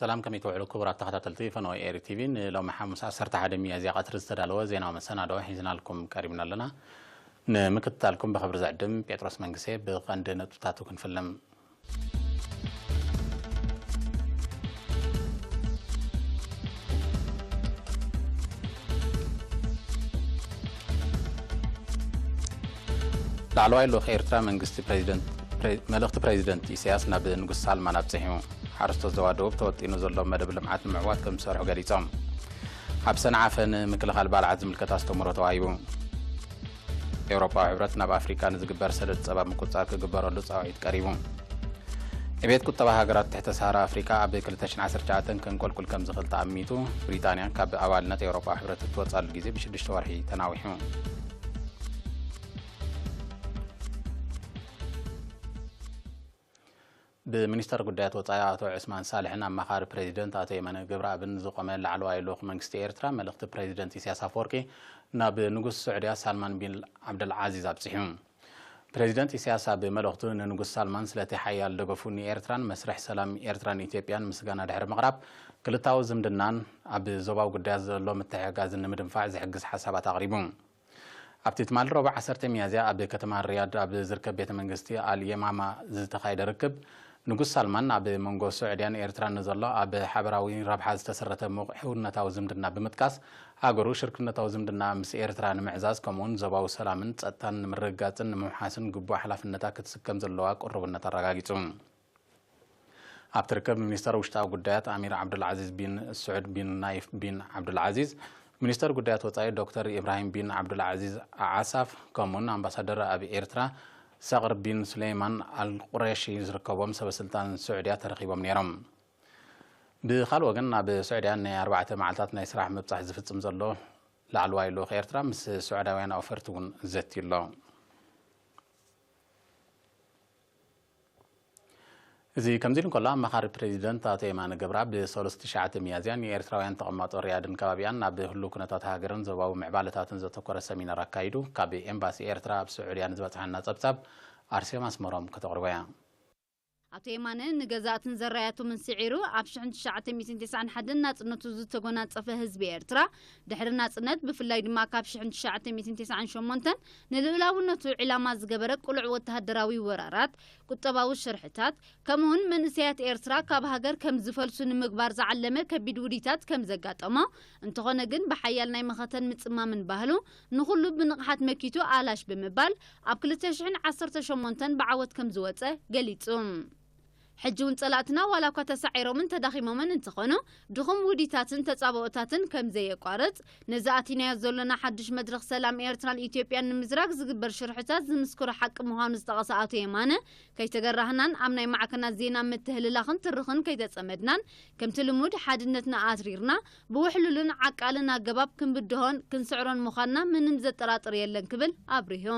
ሰላም፣ ከመይ ትውዕሉ ክቡራት ተኸታተልቲ ፈነወ ኤሪ ቲቪ? ንሎሚ ሓሙስ ዓሰርተ ሓደ ሚያዝያ ቀትሪ ዝተዳለወ ዜናዊ መሰናዶ ሒዝናልኩም ቀሪብና ኣለና። ንምክትታልኩም ብኽብሪ ዘዕድም ጴጥሮስ መንግሴ። ብቐንዲ ነጥብታቱ ክንፍልም። ላዕለዋይ ልኡኽ ኤርትራ መንግስቲ ፕሬዚደንት፣ ፕሬ-፣ መልእኽቲ ፕሬዚደንት ኢሳያስ ናብ ንጉስ ሳልማን ኣብጺሑ። ሓረስቶት ዞባ ደቡብ ተወጢኑ ዘሎ መደብ ልምዓት ንምዕዋት ከም ዝሰርሑ ገሊጾም። ኣብ ሰንዓፈ ንምክልኻል ባልዓት ዝምልከት ኣስተምህሮ ተዋሂቡ። ኤውሮጳዊ ሕብረት ናብ ኣፍሪቃ ንዝግበር ሰደድ ጸባ ምቁጽጻር ክግበረሉ ጻውዒት ቀሪቡ። ዕቤት ቁጠባ ሃገራት ትሕተ ሰሃራ ኣፍሪቃ ኣብ ክልተ ሽሕን ዓሰርተ ትሽዓተን ከንቆልቁል ከም ዝኽእል ተኣሚቱ። ብሪጣንያ ካብ ኣባልነት ኤውሮጳዊ ሕብረት እትወጻሉ ግዜ ብሽዱሽተ ወርሒ ተናዊሑ። ብሚኒስተር ጉዳያት ወጻኢ ኣቶ ዑስማን ሳልሕን ኣማኻሪ ፕሬዚደንት ኣቶ የማነ ገብረኣብን ዝቖመ ላዕለዋይ ልኡኽ መንግስቲ ኤርትራ፣ መልእኽቲ ፕሬዚደንት ኢሳያስ ኣፈወርቂ ናብ ንጉስ ስዑድያ ሳልማን ቢን ዓብደልዓዚዝ ኣብጺሑ። ፕሬዚደንት ኢሳያስ ኣብ መልእኽቱ፣ ንንጉስ ሳልማን ስለቲ ሓያል ደገፉ ንኤርትራን መስርሕ ሰላም ኤርትራን ኢትዮጵያን ምስጋና ድሕሪ ምቕራብ፣ ክልታዊ ዝምድናን ኣብ ዞባዊ ጉዳያት ዘሎ ምትሕግጋዝን ንምድንፋዕ ዝሕግዝ ሓሳባት ኣቕሪቡ። ኣብቲ ትማሊ ረቡዕ ዓሰርተ ሚያዝያ ኣብ ከተማ ሪያድ ኣብ ዝርከብ ቤተ መንግስቲ ኣል የማማ ዝተኻየደ ርክብ፣ ንጉስ ሳልማን ኣብ መንጎ ስዑድያን ኤርትራን ንዘሎ ኣብ ሓበራዊ ረብሓ ዝተሰረተ ምዉቕ ሕውነታዊ ዝምድና ብምጥቃስ፣ ሃገሩ ሽርክነታዊ ዝምድና ምስ ኤርትራ ንምዕዛዝ፣ ከምኡውን ዞባዊ ሰላምን ጸጥታን ንምርግጋጽን ንምውሓስን ግቡእ ሓላፍነታ ክትስከም ዘለዋ ቅሩብነት ኣረጋጊጹ። ኣብቲ ርክብ፣ ሚኒስተር ውሽጣዊ ጉዳያት ኣሚር ዓብዱልዓዚዝ ቢን ስዑድ ቢን ናይፍ ቢን ዓብዱልዓዚዝ፣ ሚኒስተር ጉዳያት ወጻኢ ዶክተር ኢብራሂም ቢን ዓብዱልዓዚዝ ኣዓሳፍ፣ ከምኡውን ኣምባሳደር ኣብ ኤርትራ ሰቕር ቢን ሱሌይማን ኣልቁሬሺ ዝርከቦም ሰበስልጣን ስዑድያ ተረኺቦም ነይሮም። ብኻልእ ወገን፣ ኣብ ስዑድያ ናይ ኣርባዕተ መዓልታት ናይ ስራሕ ምብጻሕ ዝፍጽም ዘሎ ላዕለዋይ ልኡኽ ኤርትራ ምስ ስዑዳውያን ኣውፈርቲ እውን ዘትዩ ኣሎ። እዚ ከምዚ ኢሉ እንከሎ፣ ኣማኻሪ ፕሬዚደንት ኣቶ የማነ ገብረኣብ ብሰሉስ ትሽዓተ ሚያዝያ ንኤርትራውያን ተቐማጦ ሪያድን ከባቢኣን ናብ ህሉው ኩነታት ሃገርን ዞባዊ ምዕባለታትን ዘተኮረ ሰሚናር ኣካይዱ። ካብ ኤምባሲ ኤርትራ ኣብ ስዑድያ ንዝበጽሓና ጸብጻብ ኣርሴማ ኣስመሮም ከተቕርቦ እያ። ኣቶ የማነ ንገዛእትን ዘራያቶምን ስዒሩ፣ ኣብ ሽሕን ትሽዓተ ሚእትን ተስዓን ሓደን ናጽነቱ ዝተጎናጸፈ ህዝቢ ኤርትራ፣ ድሕሪ ናጽነት፣ ብፍላይ ድማ ካብ ሽሕን ትሽዓተ ሚእትን ተስዓን ሸሞንተን ንልኡላውነቱ ዒላማ ዝገበረ ቅሉዕ ወተሃደራዊ ወራራት፣ ቁጠባዊ ሽርሕታት፣ ከምኡውን መንእሰያት ኤርትራ ካብ ሃገር ከም ዝፈልሱ ንምግባር ዝዓለመ ከቢድ ውዲታት ከም ዘጋጠሞ፣ እንተኾነ ግን ብሓያል ናይ መኸተን ምጽማምን ባህሉ ንኹሉ ብንቕሓት መኪቱ ኣላሽ ብምባል፣ ኣብ ክልተ ሽሕን ዓሰርተ ሸሞንተን ብዓወት ከም ዝወጸ ገሊጹ። ሕጂ እውን ጸላእትና ዋላ እኳ ተሳዒሮምን ተዳኺሞምን እንተኾኑ፣ ድኹም ውዲታትን ተጻብኦታትን ከም ዘየቋርጽ፣ ነዚ ኣቲናዮ ዘሎና ሓድሽ መድረኽ ሰላም ኤርትራን ኢትዮጵያን ንምዝራግ ዝግበር ሽርሕታት ዝምስክሮ ሓቂ ምዃኑ ዝጠቐሰ ኣቶ የማነ፣ ከይተገራህናን ኣብ ናይ ማዕከናት ዜና ምትህልላኽን ትርኽን ከይተጸመድናን፣ ከምቲ ልሙድ ሓድነትና ኣትሪርና፣ ብውሕሉልን ዓቃልን ኣገባብ ክንብድሆን ክንስዕሮን ምዃንና ምንም ዘጠራጥር የለን ክብል ኣብሪሁ።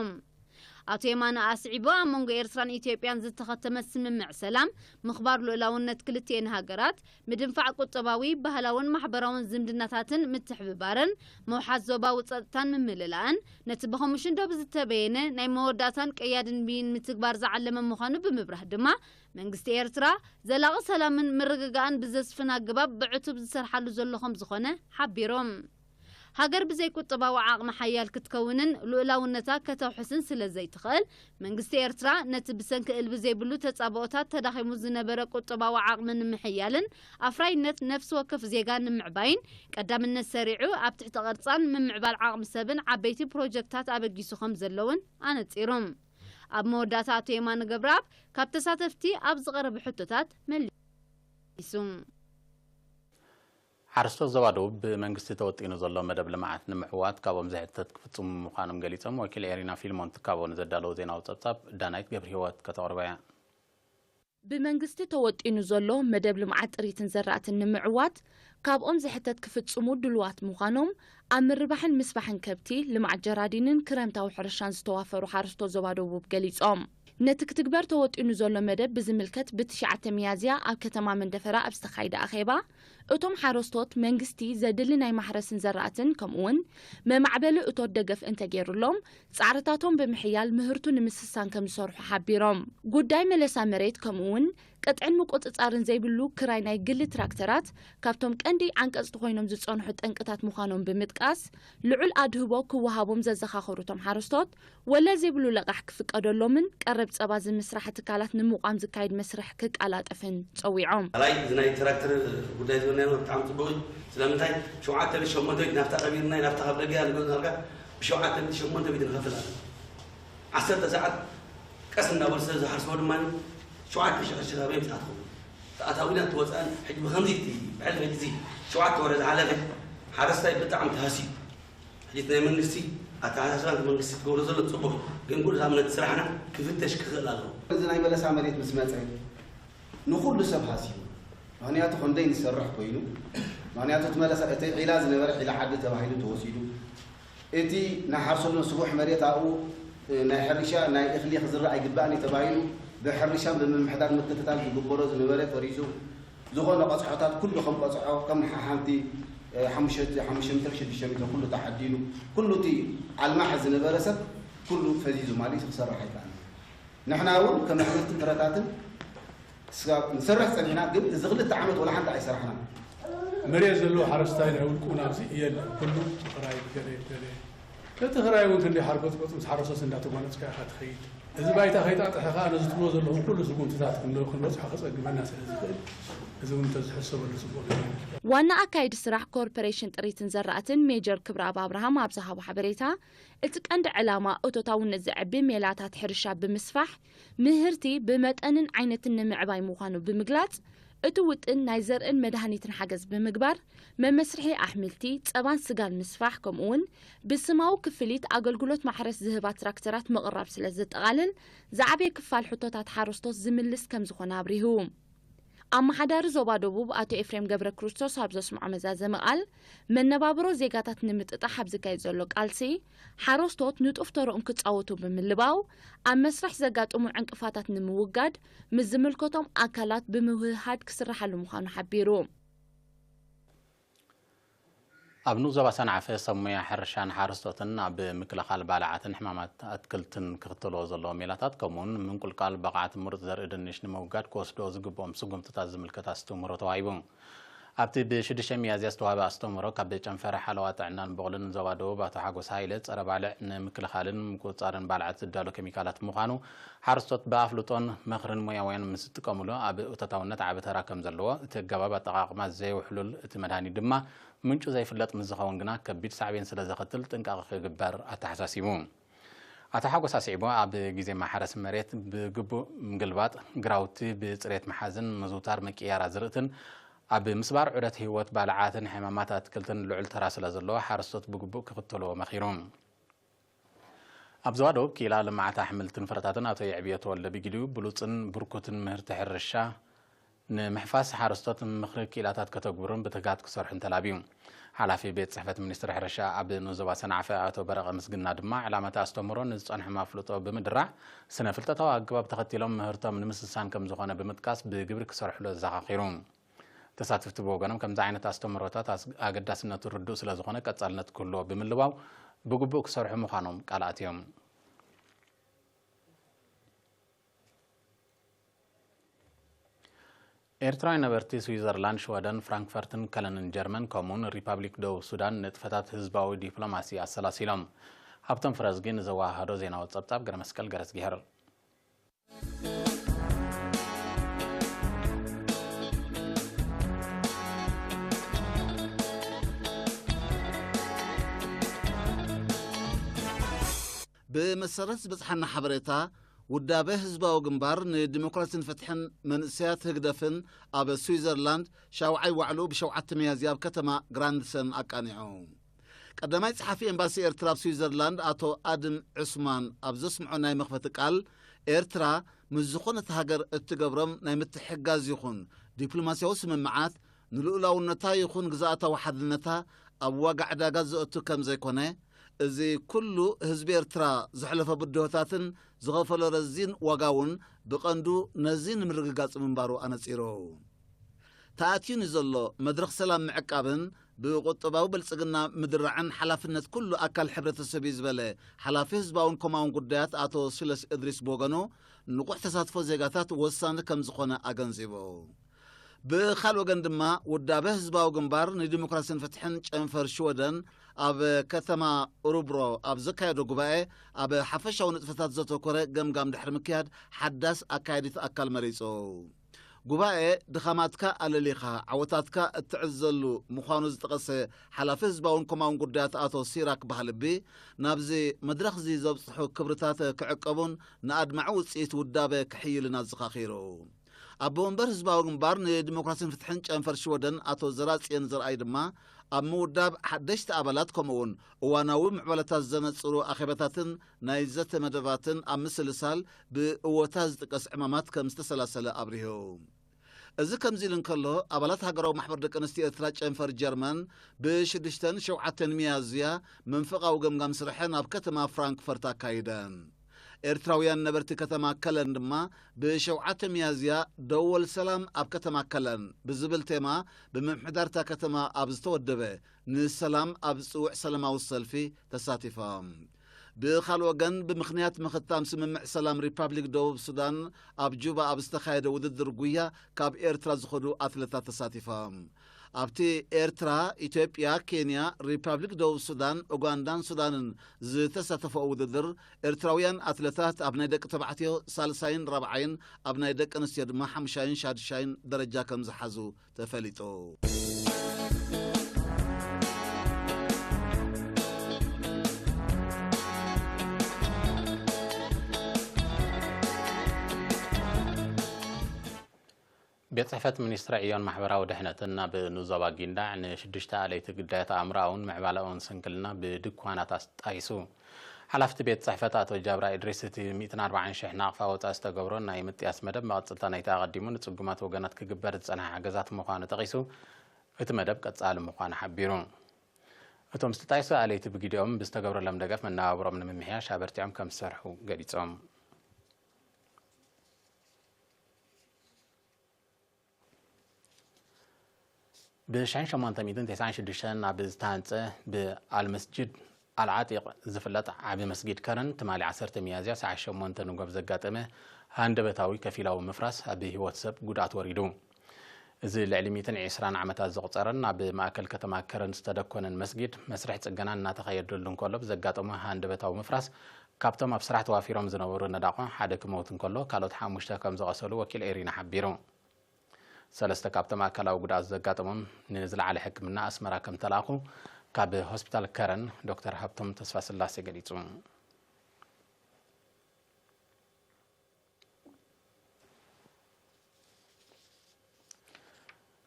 ኣቶ የማነ ኣስዒቡ፣ ኣብ መንጎ ኤርትራን ኢትዮጵያን ዝተኸተመ ስምምዕ ሰላም፣ ምኽባር ልኡላውነት ክልቲኤን ሃገራት፣ ምድንፋዕ ቁጠባዊ፣ ባህላውን ማሕበራውን ዝምድናታትን ምትሕብባርን፣ ምውሓስ ዞባዊ ጸጥታን ምምልላእን፣ ነቲ ብኸሙሽን ዶብ ዝተበየነ ናይ መወዳእታን ቀያድን ብይን ምትግባር ዝዓለመ ምዃኑ ብምብራህ ድማ፣ መንግስቲ ኤርትራ ዘላቒ ሰላምን ምርግጋእን ብዘስፍን ኣገባብ ብዕቱብ ዝሰርሓሉ ዘሎ ከም ዝኾነ ሓቢሮም። ሃገር ብዘይ ቁጠባዊ ዓቕሚ ሓያል ክትከውንን ልኡላውነታ ከተውሕስን ስለ ዘይትኽእል፣ መንግስቲ ኤርትራ ነቲ ብሰንኪ እልቢ ዘይብሉ ተጻብኦታት ተዳኺሙ ዝነበረ ቁጠባዊ ዓቕሚ ንምሕያልን ኣፍራይነት ነፍሲ ወከፍ ዜጋ ንምዕባይን ቀዳምነት ሰሪዑ፣ ኣብ ትሕቲ ቅርጻን ምምዕባል ዓቕሚ ሰብን ዓበይቲ ፕሮጀክታት ኣበጊሱ ከም ዘለውን ኣነጺሩ። ኣብ መወዳእታ ኣቶ የማነ ገብረኣብ ካብ ተሳተፍቲ ኣብ ዝቐረቡ ሕቶታት መሊሱ። ሓረስቶት ዞባ ደቡብ ብመንግስቲ ተወጢኑ ዘሎ መደብ ልምዓት ንምዕዋት ካብኦም ዝሕተት ክፍጽሙ ምዃኖም ገሊጾም። ወኪል ኤሪና ፊልሞን ትካቦ ንዘዳለዎ ዜናዊ ጸብጻብ ዳናይት ገብረሂወት ከተቕርቦ እያ። ብመንግስቲ ተወጢኑ ዘሎ መደብ ልምዓት ጥሪትን ዘራእትን ንምዕዋት ካብኦም ዝሕተት ክፍጽሙ ድሉዋት ምዃኖም ኣብ ምርባሕን ምስባሕን ከብቲ፣ ልምዓት ጀራዲንን ክረምታዊ ሕርሻን ዝተዋፈሩ ሓረስቶት ዞባ ደቡብ ገሊጾም። ነቲ ክትግበር ተወጢኑ ዘሎ መደብ ብዝምልከት ብትሽዓተ ሚያዝያ ኣብ ከተማ መንደፈራ ኣብ ዝተኻየደ ኣኼባ፣ እቶም ሓረስቶት መንግስቲ ዘድሊ ናይ ማሕረስን ዘራእትን ከምኡውን መማዕበሊ እቶት ደገፍ እንተገይሩሎም ጻዕርታቶም ብምሕያል ምህርቱ ንምስሳን ከም ዝሰርሑ ሓቢሮም። ጉዳይ መለሳ መሬት ከምኡውን ቅጥዕን ምቁጽጻርን ዘይብሉ ክራይ ናይ ግሊ ትራክተራት ካብቶም ቀንዲ ዓንቀጽቲ ኮይኖም ዝጸንሑ ጠንቅታት ምዃኖም ብምጥቃስ፣ ልዑል ኣድህቦ ክወሃቦም ዘዘኻኸሩ እቶም ሓረስቶት፣ ወለል ዘይብሉ ለቓሕ ክፍቀደሎምን ቀረብ ጸባ ዝምስራሓ ትካላት ንምቋም ዝካየድ መስርሕ ክቀላጠፍን ጸዊዖም። ካልኣይ፣ እዚ ናይ ትራክተር ጉዳይ ዝበልናዮ ብጣዕሚ ጽቡቕ እዩ። ስለምንታይ ሸውዓተ ሚእቲ ሸሞንተ ሚእቲ ናፍታ ቀቢርና፣ ናፍታ ካብ ደገ እያ ንገዝእ፣ ዳርጋ ብሸውዓተ ሚእቲ ሸሞንተ ሚእቲ ንኸፍል ኣለና። ዓሰርተ ሰዓት ቀስ እናበሉ ስለ ዝሓርስዎ ድማ ሸውዓተ ሺሕ ቅርሺ ካብ የምፅኣ ትኸውን። ኣታዊና እቲ ወፃእን ሕጂ ብኸምዚ እቲ ብሕልፊ ሕጂ እዚ ሸውዓተ ወረ ዝሓለፈ ሓረስታይ ብጣዕሚ ተሃስዩ። ሕጂ እቲ ናይ መንግስቲ ኣተሓሳስባ፣ እቲ መንግስቲ ትገብሮ ዘሎ ፅቡቅ እዩ። ግን ኩሉ ኣብነት ስራሕና ክፍተሽ ክኽእል ኣለዎ። እዚ ናይ በለሳ መሬት ምስ መፀ ንኹሉ ሰብ ሃስዩ። ምኽንያቱ ክንደይ ንሰርሕ ኮይኑ፣ ምኽንያቱ እቲ መለሳ፣ እቲ ዒላ ዝነበረ ዒላ ዓዲ ተባሂሉ ተወሲዱ። እቲ ናይ ሓርሶ ስቡሕ መሬት ኣብኡ ናይ ሕርሻ ናይ እኽሊ ክዝራእ ኣይግባእን እዩ ተባሂሉ ብሕርሻን ብምምሕዳር ምክትታል ዝግበሮ ዝነበረ ፈሪሱ። ዝኾነ ቆፅሖታት ኩሉ ከም ቆፅሖ ከም ሓንቲ ሓሙሽተ ሜትር ሽዱሽተ ሜትር ኩሉ ተዓዲሉ። ኩሉ እቲ ኣልማሕ ዝነበረ ሰብ ኩሉ ፈዚዙ ማለት እዩ፣ ክሰርሕ ኣይከኣልን። ንሕና እውን ከም ኣሕምልትን ፍረታትን ስጋብ ንሰርሕ ጸኒሕና፣ ግን እዚ ክልተ ዓመት ወላ ሓንቲ ኣይሰራሕናን። መሬት ዘለዎ ሓረስታይ ናይ ውልቁ ናብዚ የለን። ኩሉ ብኽራይ ገለ ገለ። እቲ ክራይ እውን ክንደይ ሓርጎጽጎጽ ምስ ሓረሶስ እንዳተጓነጽካ ኢኻ ትኸይድ። እዚ ባይታ ከይጣጥሐ ከኣ ነዚ ትብሎ ዘለኹም ኩሉ ስጉምትታት ክንደ-፣ ክንበጽሖ ከጸግመና ስለ ዝኽእል፣ እዚ እውን እንተዝሕሰበሉ ጽቡቕ ነይሩ። ዋና ኣካይዲ ስራሕ ኮርፖሬሽን ጥሪትን ዘራእትን ሜጀር ክብረኣብ ኣብርሃም ኣብ ዝሃቦ ሓበሬታ፣ እቲ ቀንዲ ዕላማ እቶታውነት ዘዕቢ ሜላታት ሕርሻ ብምስፋሕ፣ ምህርቲ ብመጠንን ዓይነትን ንምዕባይ ምዃኑ ብምግላጽ፣ እቲ ውጥን ናይ ዘርእን መድሃኒትን ሓገዝ ብምግባር፣ መመስርሒ ኣሕምልቲ፣ ጸባን ስጋን ምስፋሕ፣ ከምኡ'ውን ብስማዊ ክፍሊት ኣገልግሎት ማሕረስ ዝህባ ትራክተራት ምቕራብ ስለ ዘጠቓልል፣ ዝዓበየ ክፋል ሕቶታት ሓረስቶት ዝምልስ ከም ዝኾነ ኣብሪሁ። ኣመሓዳሪ ዞባ ደቡብ ኣቶ ኤፍሬም ገብረ ክርስቶስ ኣብ ዘስምዖ መዛዘሚ ቃል፣ መነባብሮ ዜጋታት ንምጥጣሕ ኣብ ዝካየድ ዘሎ ቃልሲ፣ ሓረስቶት ንጡፍ ተረኦም ክጻወቱ ብምልባው፣ ኣብ መስርሕ ዘጋጥሙ ዕንቅፋታት ንምውጋድ ምስ ዝምልከቶም ኣካላት ብምውህሃድ ክስርሓሉ ምዃኑ ሓቢሩ። ኣብ ንኡስ ዞባ ሰንዓፈ ሰብ ሞያ ሕርሻን ሓረስቶትን ኣብ ምክልኻል ባልዓትን ሕማማት ኣትክልትን ክኽተልዎ ዘለዎም ሜላታት፣ ከምኡውን ምንቁልቃል ብቕዓት ምሩፅ ዘርኢ ድንሽ ንምውጋድ ክወስድዎ ዝግብኦም ስጉምትታት ዝምልከት ኣስተምህሮ ተዋሂቡ። ኣብቲ ብሽዱሽተ ሚያዝያ ዝተዋህበ ኣስተምህሮ፣ ካብ ጨንፈር ሓለዋ ጥዕናን ብቑልን ዞባ ደቡብ ኣቶ ሓጎስ ሃይለ፣ ጸረ ባልዕ ንምክልኻልን ምቁጽጻርን ባልዓት ዝዳሎ ኬሚካላት ምዃኑ፣ ሓረስቶት ብኣፍልጦን ምኽርን ሞያውያን ምስ ዝጥቀምሉ ኣብ እቶታውነት ዓቢ ተራ ከም ዘለዎ፣ እቲ ኣገባብ ኣጠቓቕማ ዘይውሕሉል እቲ መድሃኒት ድማ ምንጩ ዘይፍለጥ ምስ ዝኸውን ግና ከቢድ ሳዕቤን ስለ ዘኸትል ጥንቃቐ ክግበር ኣተሓሳሲቡ። ኣቶ ሓጎስ ኣስዒቡ፣ ኣብ ግዜ ማሕረስ መሬት ብግቡእ ምግልባጥ፣ ግራውቲ ብጽሬት ምሓዝን ምዝውታር ምቅያር ኣዝርእትን ኣብ ምስባር ዑደት ህይወት ባልዓትን ሕማማት ኣትክልትን ልዑል ተራ ስለ ዘለዎ ሓረስቶት ብግቡእ ክኽተልዎ መኺሩ። ኣብ ዞባ ደቡብ ክኢላ ልምዓት ኣሕምልትን ፍረታትን ኣቶ የዕብዮ ተወልደ ብግዲኡ ብሉጽን ብርኩትን ምህርቲ ሕርሻ ንምሕፋስ ሓረስቶት ምኽሪ ክኢላታት ከተግብሩን ብትግሃት ክሰርሑን ተላብዩ። ሓላፊ ቤት ጽሕፈት ሚኒስትሪ ሕርሻ ኣብ ንኡስ ዞባ ሰንዓፈ ኣቶ በረቐ ምስግና ድማ ዕላማ እቲ ኣስተምህሮ ንዝጸንሖም ኣፍልጦ ብምድራዕ ስነ ፍልጠታዊ ኣገባብ ተኸቲሎም ምህርቶም ንምስሳን ከም ዝኾነ ብምጥቃስ ብግብሪ ክሰርሕሉ ኣዘኻኺሩ። ተሳተፍቲ ብወገኖም ከምዚ ዓይነት ኣስተምህሮታት ኣስ-፣ ኣገዳስነቱ ርዱእ ስለ ዝኾነ ቀጻልነት ክህልዎ ብምልባው ብግቡእ ክሰርሑ ምዃኖም ቃል ኣትዮም። ኤርትራውያን ነበርቲ ስዊዘርላንድ፣ ሽወደን፣ ፍራንክፈርትን ከለንን ጀርመን፣ ከምኡውን ሪፓብሊክ ደቡብ ሱዳን ንጥፈታት ህዝባዊ ዲፕሎማሲ ኣሰላሲሎም። ሃብቶም ፍረዝጊ ንዘወሃሃዶ ዜናዊ ጸብጻብ ገረመስቀል ገረዝጊሄር። ብመሰረት ዝበጽሓና ሓበሬታ፣ ውዳበ ህዝባዊ ግንባር ንዲሞክራሲን ፍትሕን መንእሰያት ህግደፍን ኣብ ስዊዘርላንድ ሻውዓይ ዋዕሉ ብሸውዓተ ሚያዝያ ኣብ ከተማ ግራንድሰን ኣቃኒዑ። ቀዳማይ ጸሓፊ ኤምባሲ ኤርትራ ኣብ ስዊዘርላንድ ኣቶ ኣድም ዑስማን ኣብ ዘስምዖ ናይ መኽፈቲ ቃል፣ ኤርትራ ምስ ዝኾነት ሃገር እትገብሮም ናይ ምትሕግጋዝ ይኹን ዲፕሎማስያዊ ስምምዓት ንልኡላውነታ ይኹን ግዝኣታዊ ሓድነታ ኣብ ዋጋ ዕዳጋ ዘእቱ ከም ዘይኮነ፣ እዚ ኩሉ ህዝቢ ኤርትራ ዘሕለፎ ብድሆታትን ዝኸፈሎ ረዚን ዋጋ እውን ብቐንዱ ነዚ ንምርግጋጽ ምንባሩ ኣነጺሩ። ተኣትዩ ንዘሎ መድረኽ ሰላም ምዕቃብን ብቁጠባዊ ብልጽግና ምድራዕን ሓላፍነት ኩሉ ኣካል ሕብረተሰብ እዩ ዝበለ ሓላፊ ህዝባውን ኮማውን ጉዳያት ኣቶ ሲለስ እድሪስ ብወገኑ፣ ንቑሕ ተሳትፎ ዜጋታት ወሳኒ ከም ዝኾነ ኣገንዚቡ። ብኻል ወገን ድማ ውዳበ ህዝባዊ ግንባር ንዲሞክራሲን ፍትሕን ጨንፈር ሽወደን ኣብ ከተማ ኡሩብሮ ኣብ ዘካየዶ ጉባኤ ኣብ ሓፈሻዊ ንጥፈታት ዘተኮረ ገምጋም ድሕሪ ምክያድ ሓዳስ ኣካያዲት ኣካል መሪጹ። ጉባኤ ድኻማትካ ኣለሊኻ ዓወታትካ እትዕዘሉ ምዃኑ ዝጠቐሰ ሓላፊ ህዝባውን ኮማውን ጉዳያት ኣቶ ሲራክ ባህልቢ ናብዚ መድረኽ እዚ ዘብጽሑ ክብርታት ክዕቀቡን ንኣድማዒ ውጽኢት ውዳበ ክሕይልን ኣዘኻኺሩ። ኣቦ ወንበር ህዝባዊ ግንባር ንዲሞክራሲን ፍትሕን ጨንፈር ሽወደን ኣቶ ዘራጽየን ዘርኣይ ድማ ኣብ ምውዳብ ሓደሽቲ ኣባላት ከምኡውን እዋናዊ ምዕባለታት ዘነጽሩ ኣኼባታትን ናይ ዘተ መደባትን ኣብ ምስልሳል ብእወታ ዝጥቀስ ዕማማት ከም ዝተሰላሰለ ኣብሪሁ። እዚ ከምዚ ኢሉ እንከሎ ኣባላት ሃገራዊ ማሕበር ደቂ ኣንስትዮ ኤርትራ ጨንፈር ጀርመን ብሽዱሽተን ሸውዓተን ሚያዝያ መንፈቓዊ ገምጋም ስርሐን ኣብ ከተማ ፍራንክፈርት ኣካይደን። ኤርትራውያን ነበርቲ ከተማ ከለን ድማ ብሸውዓተ ሚያዝያ ደወል ሰላም ኣብ ከተማ ከለን ብዝብል ቴማ ብምምሕዳርታ ከተማ ኣብ ዝተወደበ ንሰላም ኣብ ዝጽውዕ ሰላማዊ ሰልፊ ተሳቲፎም። ብኻልእ ወገን ብምኽንያት ምኽታም ስምምዕ ሰላም ሪፓብሊክ ደቡብ ሱዳን ኣብ ጁባ ኣብ ዝተኻየደ ውድድር ጉያ ካብ ኤርትራ ዝኾዱ ኣትለታት ተሳቲፎም። ኣብቲ ኤርትራ፣ ኢትዮጵያ፣ ኬንያ፣ ሪፓብሊክ ደቡብ ሱዳን፣ ኡጋንዳን ሱዳንን ዝተሳተፈኦ ውድድር ኤርትራውያን ኣትለታት ኣብ ናይ ደቂ ተባዕትዮ ሳልሳይን ራብዓይን ኣብ ናይ ደቂ ኣንስትዮ ድማ ሓሙሻይን ሻድሻይን ደረጃ ከም ዝሓዙ ተፈሊጡ። ቤት ጽሕፈት ሚኒስትሪ ዕዮን ማሕበራዊ ድሕነትን ኣብ ንዞባ ጊንዳዕ ንሽዱሽተ ኣለይቲ ግዳያት ኣእምሮኣውን ምዕባለኣውን ስንክልና ብድኳናት ኣጣይሱ። ሓላፍቲ ቤት ጽሕፈት ኣቶ ጃብራ ኢድሪስ፣ እቲ ሚእትን ኣርባዓን ሽሕ ናቕፋ ወጻኢ ዝተገብሮ ናይ ምጥያስ መደብ መቐጽልታ ናይቲ ኣቐዲሙ ንጽጉማት ወገናት ክግበር ዝጸንሐ ሓገዛት ምዃኑ ጠቒሱ፣ እቲ መደብ ቀጻሊ ምዃኑ ሓቢሩ። እቶም ዝተጣይሱ ኣለይቲ ብግዲኦም ብዝተገብረሎም ደገፍ መነባብሮም ንምምሕያሽ ኣበርቲዖም ከም ዝሰርሑ ገሊጾም። ብ ሸሞንተ ሚእትን ተስዓን ሽዱሽተን ኣብ ዝተሃንጸ ብኣልመስጅድ ኣልዓጢቕ ዝፍለጥ ዓቢ መስጊድ ከረን ትማሊ ዓሰርተ ሚያዝያ ሰዓት ሸሞንተ ንጎብ ዘጋጠመ ሃንደበታዊ ከፊላዊ ምፍራስ ኣብ ህይወት ሰብ ጉድኣት ወሪዱ። እዚ ልዕሊ ሚእትን ዕስራን ዓመታት ዘቑጸረን ኣብ ማእከል ከተማ ከረን ዝተደኮነን መስጊድ መስርሕ ጽገና እናተኻየደሉ እንከሎ ብዘጋጠሞ ሃንደበታዊ ምፍራስ ካብቶም ኣብ ስራሕ ተዋፊሮም ዝነበሩ ነዳቑ ሓደ ክመውት እንከሎ ካልኦት ሓሙሽተ ከም ዝቐሰሉ ወኪል ኤሪና ሓቢሩ። ሰለስተ ካብቶም ኣካላዊ ጉድኣት ዘጋጠሞም ንዝለዓለ ሕክምና ኣስመራ ከም ተላእኹ ካብ ሆስፒታል ከረን ዶክተር ሃብቶም ተስፋስላሴ ገሊጹ።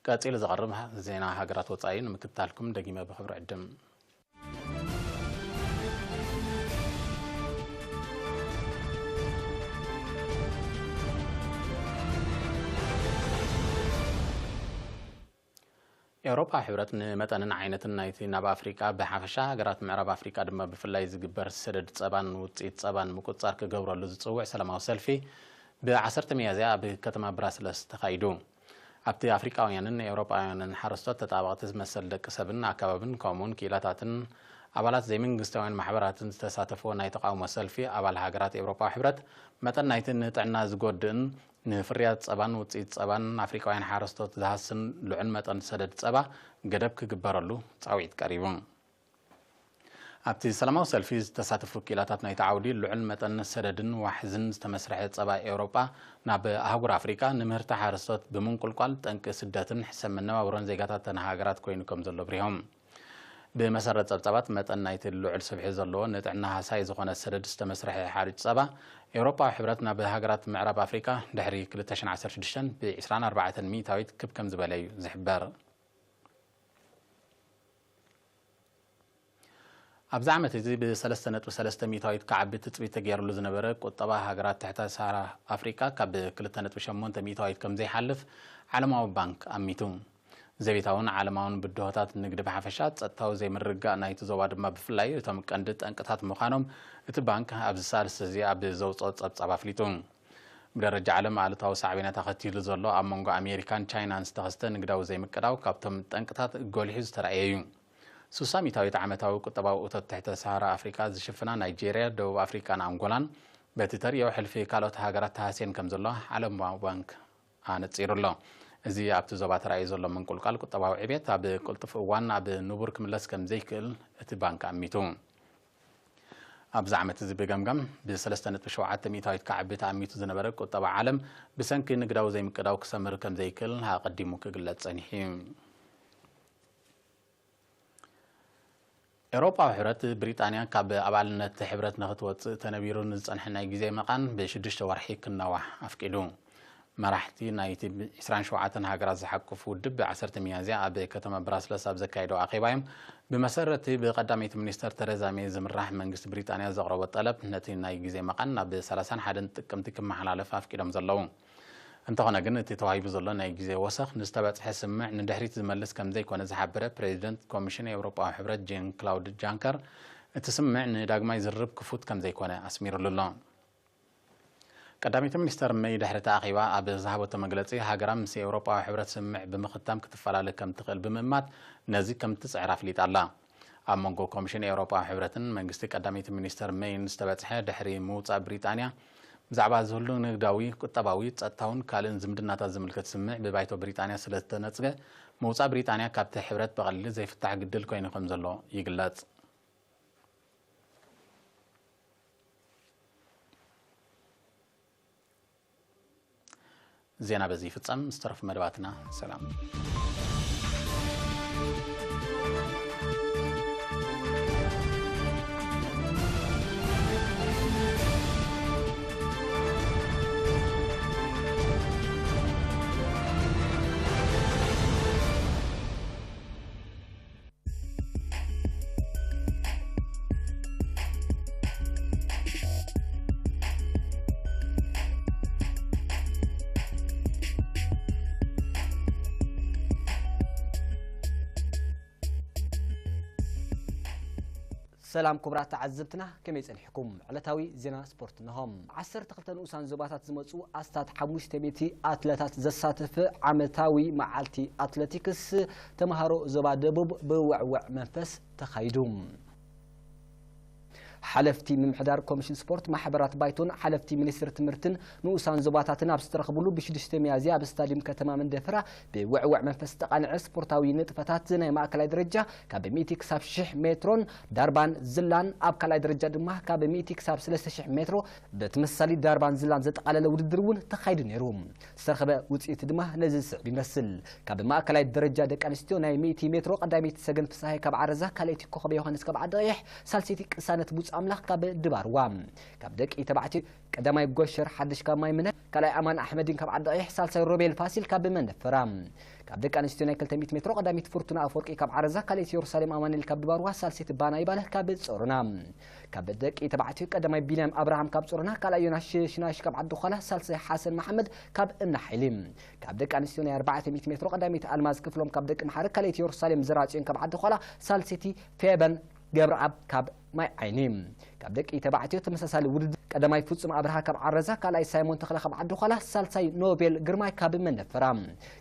ቀጺሉ ዝቐርብ ዜና ሃገራት ወጻኢ ንምክትታልኩም ደጊመ ብኽብሪ ዕድም። ኤውሮጳ ሕብረት ንመጠንን ዓይነትን ናይቲ ናብ ኣፍሪቃ ብሓፈሻ ሃገራት ምዕራብ ኣፍሪቃ ድማ ብፍላይ ዝግበር ሰደድ ጸባን ውጽኢት ጸባን ምቁጽጻር ክገብረሉ ዝጽውዕ ሰላማዊ ሰልፊ ብ ዓሰርተ ሚያዝያ ኣብ ከተማ ብራስለስ ተኻይዱ። ኣብቲ ኣፍሪቃውያንን ኤውሮጳውያንን ሓረስቶት፣ ተጣበቕቲ መሰል ደቂ ሰብን ኣከባብን ከምኡውን ክኢላታትን ኣባላት ዘይመንግስታውያን ማሕበራትን ዝተሳተፍዎ ናይ ተቓውሞ ሰልፊ ኣባል ሃገራት ኤውሮጳዊ ሕብረት መጠን ናይቲ ንጥዕና ዝጎድእን ንፍርያት ጸባን ውጽኢት ጸባን ኣፍሪቃውያን ሓረስቶት ዝሃስን ልዑል መጠን ሰደድ ጸባ ገደብ ክግበረሉ ጻውዒት ቀሪቡ። ኣብቲ ሰላማዊ ሰልፊ ዝተሳተፉ ክኢላታት ናይቲ ዓውዲ ልዑል መጠን ሰደድን ዋሕዝን ዝተመስርሐ ጸባ ኤውሮጳ ናብ ኣህጉር ኣፍሪቃ ንምህርቲ ሓረስቶት ብምንቁልቋል ጠንቂ ስደትን ሕሰም መነባብሮን ዜጋታት ተን ሃገራት ኮይኑ ከም ዘሎ ኣብሪሆም። ብመሰረት ጸብጻባት መጠን ናይቲ ልዑል ስብሒ ዘለዎ ንጥዕና ሃሳይ ዝኾነ ሰደድ ዝተመስርሐ ሓርጭ ጸባ ኤውሮጳዊ ሕብረት ናብ ሃገራት ምዕራብ ኣፍሪቃ ድሕሪ ክልተ ሽሕን ዓሰርተ ሽዱሽተን ብ ዕስራን ኣርባዕተን ሚእታዊት ክብ ከም ዝበለ እዩ ዝሕበር። ኣብዚ ዓመት እዚ ብ ሰለስተ ነጥቢ ሰለስተ ሚእታዊት ክዓቢ ትጽቢት ተገይርሉ ዝነበረ ቁጠባ ሃገራት ትሕተ ሰሃራ ኣፍሪቃ ካብ ክልተ ነጥቢ ሸሞንተ ሚእታዊት ከም ዘይሓልፍ ዓለማዊ ባንክ ኣሚቱ። ዘቤታውን ዓለማውን ብድሆታት ንግዲ ብሓፈሻ፣ ጸጥታዊ ዘይምርግጋእ ናይቲ ዞባ ድማ ብፍላይ እቶም ቀንዲ ጠንቅታት ምዃኖም እቲ ባንክ ኣብዚ ሳልስቲ እዚ ኣብ ዘውጽኦ ጸብጻብ ኣፍሊጡ። ብደረጃ ዓለም ኣሉታዊ ሳዕቤናት ኣኸቲሉ ዘሎ ኣብ መንጎ ኣሜሪካን ቻይናን ዝተኸስተ ንግዳዊ ዘይምቅዳው ካብቶም ጠንቅታት ጎሊሑ ዝተራእየ እዩ። ሱሳ ሚእታዊት ዓመታዊ ቁጠባዊ እቶት ትሕተ ሰሃራ ኣፍሪካ ዝሽፍና ናይጄርያ፣ ደቡብ ኣፍሪካን ኣንጎላን በቲ ተርእዮ ሕልፊ ካልኦት ሃገራት ተሃስየን ከም ዘሎ ዓለማዊ ባንክ ኣነጺሩ ኣሎ። እዚ ኣብቲ ዞባ ተራእዩ ዘሎ ምንቁልቋል ቁጠባዊ ዕቤት ኣብ ቅልጡፍ እዋን ናብ ንቡር ክምለስ ከም ዘይክእል እቲ ባንክ ኣሚቱ። ኣብዚ ዓመት እዚ ብገምጋም ብ3.7 ሚእታዊት ክዓቢ ተኣሚቱ ዝነበረ ቁጠባ ዓለም ብሰንኪ ንግዳዊ ዘይምቅዳው ክሰምር ከም ዘይክእል ኣቐዲሙ ክግለጽ ጸኒሑ እዩ። ኤውሮጳዊ ሕብረት ብሪጣንያ ካብ ኣባልነት ሕብረት ንክትወጽእ ተነቢሩ ንዝጸንሐ ናይ ግዜ መቓን ብሽዱሽተ ወርሒ ክናዋሕ ኣፍቂዱ። መራሕቲ ናይቲ ብ ዕስራን ሸውዓተን ሃገራት ዝሓቁፍ ውድብ ብ10 ሚያዝያ ኣብ ከተማ ብራስለስ ኣብ ዘካየዶ ኣኼባ እዮም። ብመሰረቲ ብቀዳመይቲ ሚኒስተር ተረዛ ሜይ ዝምራሕ መንግስቲ ብሪጣንያ ዘቕረቦ ጠለብ ነቲ ናይ ግዜ መቓን ናብ ሰላሳን ሓደን ጥቅምቲ ክመሓላለፍ ኣፍቂዶም ዘለዉ። እንተኾነ ግን እቲ ተዋሂቡ ዘሎ ናይ ግዜ ወሰኽ ንዝተበጽሐ ስምምዕ ንድሕሪት ዝመልስ ከም ዘይኮነ ዝሓበረ ፕሬዚደንት ኮሚሽን ኤውሮጳዊ ሕብረት ጄን ክላውድ ጃንከር እቲ ስምምዕ ንዳግማይ ዝርርብ ክፉት ከም ዘይኮነ ኣስሚሩሉ ኣሎ። ቀዳመይቲ ሚኒስተር መይ ድሕሪ እቲ ኣኼባ ኣብ ዝሃበቶ መግለጺ ሃገራ ምስ ኤውሮጳዊ ሕብረት ስምምዕ ብምኽታም ክትፈላለ ከም ትኽእል ብምእማት ነዚ ከም ትጽዕር ኣፍሊጣ ኣላ። ኣብ መንጎ ኮሚሽን ኤውሮጳዊ ሕብረትን መንግስቲ ቀዳመይቲ ሚኒስተር መይን ዝተበጽሐ ድሕሪ ምውጻእ ብሪጣንያ ብዛዕባ ዝህሉ ንግዳዊ፣ ቁጠባዊ፣ ጸጥታውን ካልእን ዝምድናታት ዝምልከት ስምምዕ ብባይቶ ብሪጣንያ ስለ ዝተነጽገ ምውጻእ ብሪጣንያ ካብቲ ሕብረት ብቐሊሉ ዘይፍታሕ ግድል ኮይኑ ከም ዘሎ ይግለጽ። ዜና በዚ ይፍጸም። ዝተረፉ መደባትና ሰላም። ሰላም ክቡራት ተዓዘብትና፣ ከመይ ጸኒሕኩም? ዕለታዊ ዜና ስፖርት እንሆ። ዓሰርተ ክልተ ንኡሳን ዞባታት ዝመጹ ኣስታት ሓሙሽተ ሚእቲ ኣትለታት ዘሳተፈ ዓመታዊ መዓልቲ ኣትለቲክስ ተምሃሮ ዞባ ደቡብ ብውዕውዕ መንፈስ ተኻይዱ። ሓለፍቲ ምምሕዳር ኮሚሽን ስፖርት ማሕበራት ባይቶን ሓለፍቲ ሚኒስትሪ ትምህርትን ንኡሳን ዞባታትን ኣብ ዝተረኽብሉ ብሽዱሽተ ሚያዝያ ኣብ ስታዲየም ከተማ መንደፈራ ብውዕውዕ መንፈስ ዝተቓንዐ ስፖርታዊ ንጥፈታት ናይ ማእከላይ ደረጃ ካብ ሚእቲ ክሳብ ሽሕ ሜትሮን ዳርባን ዝላን ኣብ ካልኣይ ደረጃ ድማ ካብ ሚእቲ ክሳብ ሰለስተ ሽሕ ሜትሮ ብተመሳሳሊ ዳርባን ዝላን ዘጠቓለለ ውድድር እውን ተኻይዱ ነይሩ። ዝተረኸበ ውፅኢት ድማ ነዚ ዝስዕብ ይመስል። ካብ ማእከላይ ደረጃ ደቂ ኣንስትዮ ናይ ሚእቲ ሜትሮ ቀዳመይቲ ሰገን ፍስሃየ ካብ ዓረዛ፣ ካልኣይቲ ኮኸብ ዮሃንስ ካብ ዓዲ ቀይሕ፣ ሳልሰይቲ ቅሳነት ቡፅ ኣምላኽ ካብ ድባርዋ። ካብ ደቂ ተባዕትዮ ቀዳማይ ጎሸር ሓድሽ ካብ ማይ ምነ፣ ካልኣይ ኣማን ኣሕመዲን ካብ ዓዲ ቀይሕ፣ ሳልሳይ ሮቤል ፋሲል ካብ መንደፈራ። ካብ ደቂ ኣንስትዮ ናይ ክልተ ሚእቲ ሜትሮ ቀዳሚት ፍርቱና ኣፈወርቂ ካብ ዓረዛ፣ ካልኣይቲ የሩሳሌም ኣማኑኤል ካብ ድባርዋ፣ ሳልሰይቲ ባና ይባለ ካብ ጾሮና። ካብ ደቂ ተባዕትዮ ቀዳማይ ቢንያም ኣብርሃም ካብ ጾሮና፣ ካልኣይ ዮናስ ሽናሽ ካብ ዓዲ ዃላ፣ ሳልሳይ ሓሰን መሓመድ ካብ እምኒ ሓይሊ። ካብ ደቂ ኣንስትዮ ናይ ኣርባዕተ ሚእቲ ሜትሮ ቀዳሚት ኣልማዝ ክፍሎም ካብ ደቂ መሓረ፣ ካልኣይቲ የሩሳሌም ዘራጽዮን ካብ ዓዲ ዃላ፣ ሳልሰይቲ ፌበን ገብረኣብ ካብ ማይ ዓይኒ። ካብ ደቂ ተባዕትዮ ተመሳሳሊ ውድድር ቀዳማይ ፍጹም ኣብርሃ ካብ ዓረዛ፣ ካልኣይ ሳይሞን ተኽለ ካብ ዓዲ ዃላ፣ ሳልሳይ ኖቤል ግርማይ ካብ መንደፈራ።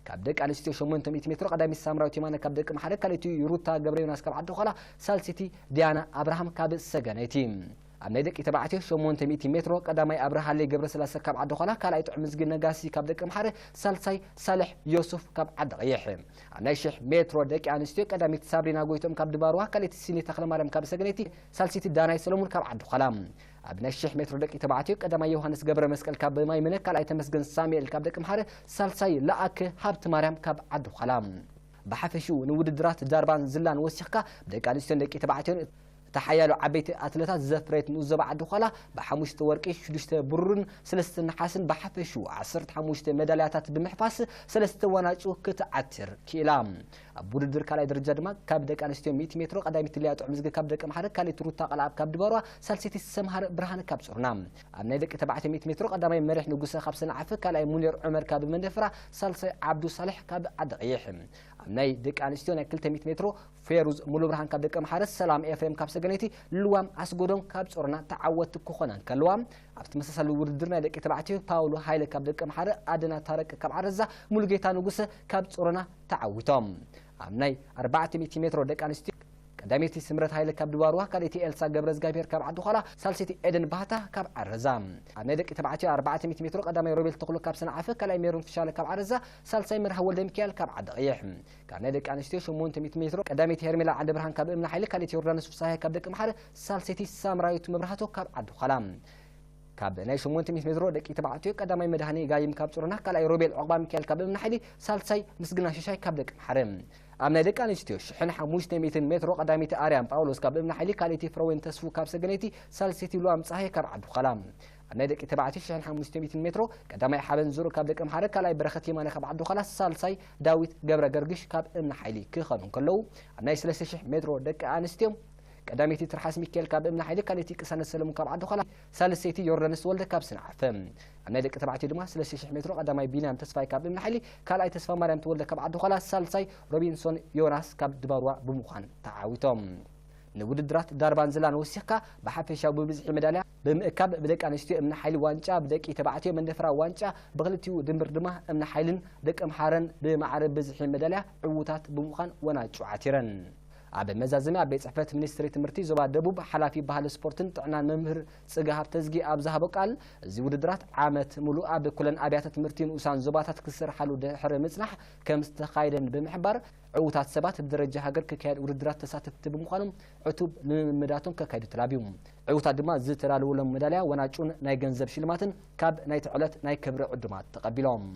ካብ ደቂ ኣንስትዮ ሸሞንተ ሚእቲ ሜትሮ ቀዳሚት ሳምራዊት የማነ ካብ ደቂ መሓረ፣ ካልኣይቲ ሩታ ገብረ ዮናስ ካብ ዓዲ ዃላ፣ ሳልሰይቲ ዲያና ኣብርሃም ካብ ሰገነይቲ። ኣብ ናይ ደቂ ተባዕትዮ ሸሞንተ ሚእቲ ሜትሮ ቀዳማይ ኣብርሃለይ ገብረስላሰ ካብ ዓዲ ዃላ፣ ካልኣይ ጥዑምዝጊ ነጋሲ ካብ ደቂ መሓረ፣ ሳልሳይ ሳልሕ ዮሱፍ ካብ ዓዲ ቀይሕ። ኣብ ናይ ሽሕ ሜትሮ ደቂ ኣንስትዮ ቀዳሚት ሳብሪና ጎይቶም ካብ ድባርዋ፣ ካልኣይቲ ሲኒ ተኽለማርያም ካብ ሰገነይቲ፣ ሳልሰይቲ ዳናይ ሰለሙን ካብ ዓዲ ዃላ። ኣብ ናይ ሽሕ ሜትሮ ደቂ ተባዕትዮ ቀዳማይ ዮሃንስ ገብረ መስቀል ካብ ማይ ምነ፣ ካልኣይ ተመስገን ሳሙኤል ካብ ደቂ መሓረ፣ ሳልሳይ ለኣከ ሃብቲ ማርያም ካብ ዓዲ ዃላ። ብሓፈሽኡ ንውድድራት ዳርባን ዝላን ወሲኽካ ብደቂ ኣንስትዮን ደቂ ተባዕትዮን እታ ሓያሎ ዓበይቲ ኣትለታት ዘፍረየት ንኡስ ዞባ ዓዲ ዃላ ብሓሙሽተ ወርቂ፣ ሽዱሽተ ብሩርን ሰለስተ ነሓስን ብሓፈሽኡ ዓሰርተ ሓሙሽተ መዳልያታት ብምሕፋስ ሰለስተ ዋናጩ ክትዓትር ክኢላ። ኣብ ውድድር ካልኣይ ደረጃ ድማ ካብ ደቂ ኣንስትዮ ሚእቲ ሜትሮ ቀዳሚት ልያ ጥዑምዝጊ ካብ ደቂ መሓረ፣ ካልኣይቲ ሩታ ቀልኣብ ካብ ድባርዋ፣ ሳልሰይቲ ሰምሃር ብርሃነ ካብ ጾሮና። ኣብ ናይ ደቂ ተባዕትዮ ሚእቲ ሜትሮ ቀዳማይ መሪሕ ንጉሰ ካብ ሰንዓፈ፣ ካልኣይ ሙኒር ዑመር ካብ መንደፈራ፣ ሳልሳይ ዓብዱ ሳልሕ ካብ ዓዲ ቀይሕ። ኣብ ናይ ደቂ ኣንስትዮ ናይ ክልተ ሚእቲ ሜትሮ ፌሩዝ ሙሉ ብርሃን ካብ ደቂ ኣምሓረ፣ ሰላም ኤፍሬም ካብ ሰገነይቲ፣ ልዋም ኣስጎዶም ካብ ጾሮና ተዓወትቲ ክኾና እንከለዋ፣ ኣብ ተመሳሳሊ ውድድር ናይ ደቂ ተባዕትዮ ፓውሎ ሃይለ ካብ ደቂ ኣምሓረ፣ ኣደና ታረቅ ካብ ዓረዛ፣ ሙሉጌታ ንጉሰ ካብ ጾሮና ተዓዊቶም። ኣብ ናይ ኣርባዕተ ሚእቲ ሜትሮ ደቂ ኣንስትዮ ቀዳመይቲ ስምረት ሃይለ ካብ ድባርዋ፣ ካልኣይቲ ኤልሳ ገብረ እግዚኣብሔር ካብ ዓዲ ዃላ፣ ሳልሰይቲ ኤደን ባህታ ካብ ዓረዛ። ኣብ ናይ ደቂ ተባዕትዮ ኣርባዕተ ሚእቲ ሜትሮ ቀዳማይ ሮቤል ተኽሉ ካብ ሰንዓፈ፣ ካልኣይ ሜሮን ፍሻለ ካብ ዓረዛ፣ ሳልሳይ መርሃ ወልደ ሚካኤል ካብ ዓዲ ቀይሕ። ካብ ናይ ደቂ ኣንስትዮ ሸሞንተ ሚእቲ ሜትሮ ቀዳመይቲ ሄርሜላ ዓንደ ብርሃን ካብ እምኒ ሓይሊ፣ ካልኣይቲ ዮርዳኖስ ፍሳሃ ካብ ደቂ ኣምሓረ፣ ሳልሰይቲ ሳምራዊት መብራህቶ ካብ ዓዲ ዃላ። ካብ ናይ ሸሞንተ ሚእቲ ሜትሮ ደቂ ተባዕትዮ ቀዳማይ መድሃኒ ጋይም ካብ ጾሮና፣ ካልኣይ ሮቤል ዑቕባ ሚካኤል ካብ እምኒ ሓይሊ፣ ሳልሳይ ምስግና ሽሻይ ካብ ደቂ ኣምሓረ። ኣብ ናይ ደቂ ኣንስትዮ ሽሕን ሓሙሽተ ሚእትን ሜትሮ ቀዳመይቲ ኣርያም ጳውሎስ ካብ እምኒ ሓይሊ፣ ካልኣይቲ ፍረወይን ተስፉ ካብ ሰገነይቲ፣ ሳልሰይቲ ሉዋም ጸሃየ ካብ ዓዲ ዃላ። ኣብ ናይ ደቂ ተባዕትዮ ሽሕን ሓሙሽተ ሚእትን ሜትሮ ቀዳማይ ሓበን ዙር ካብ ደቂ ኣምሓረ፣ ካልኣይ በረኸት የማነ ካብ ዓዲ ዃላ፣ ሳልሳይ ዳዊት ገብረ ገርግሽ ካብ እምኒ ሓይሊ ክኾኑ እንከለዉ፣ ኣብ ናይ ሰለስተ ሽሕ ሜትሮ ደቂ ኣንስትዮ ቀዳመይቲ ትርሓስ ሚካኤል ካብ እምኒ ሓይሊ፣ ካልኣይቲ ቅሳነት ሰለሙን ካብ ዓዲ ዃላ፣ ሳልሰይቲ ዮርዳኖስ ወልደ ካብ ስንዓፈ። ኣብ ናይ ደቂ ተባዕትዮ ድማ ሰለስተ ሽሕ ሜትሮ ቀዳማይ ቢንያም ተስፋይ ካብ እምኒ ሓይሊ፣ ካልኣይ ተስፋ ማርያም ተወልደ ካብ ዓዲ ዃላ፣ ሳልሳይ ሮቢንሶን ዮናስ ካብ ድባርዋ ብምዃን ተዓዊቶም። ንውድድራት ዳርባን ዝላን ወሲኽካ ብሓፈሻዊ ብብዝሒ መዳልያ ብምእካብ ብደቂ ኣንስትዮ እምኒ ሓይሊ ዋንጫ፣ ብደቂ ተባዕትዮ መንደፈራ ዋንጫ፣ ብክልቲኡ ድምር ድማ እምኒ ሓይልን ደቂ ኣምሓረን ብማዕረ ብዝሒ መዳልያ ዕዉታት ብምዃን ወናጩ ዓቲረን። ኣብ መዛዘሚ ኣብ ቤት ጽሕፈት ሚኒስትሪ ትምህርቲ ዞባ ደቡብ ሓላፊ ባህሊ ስፖርትን ጥዕናን መምህር ጽገ ሃብተዝጊ ኣብ ዝሃቦ ቃል፣ እዚ ውድድራት ዓመት ሙሉእ ኣብ ኩለን ኣብያተ ትምህርቲ ንኡሳን ዞባታት ክስርሓሉ ድሕሪ ምጽናሕ ከም ዝተኻየደን ብምሕባር፣ ዕዉታት ሰባት ብደረጃ ሃገር ክካየድ ውድድራት ተሳተፍቲ ብምዃኖም ዕቱብ ልምምዳቶም ከካይዱ ተላብዩ። ዕዉታት ድማ ዝተዳለወሎም መዳልያ፣ ወናጩን ናይ ገንዘብ ሽልማትን ካብ ናይቲ ዕለት ናይ ክብሪ ዕዱማት ተቐቢሎም።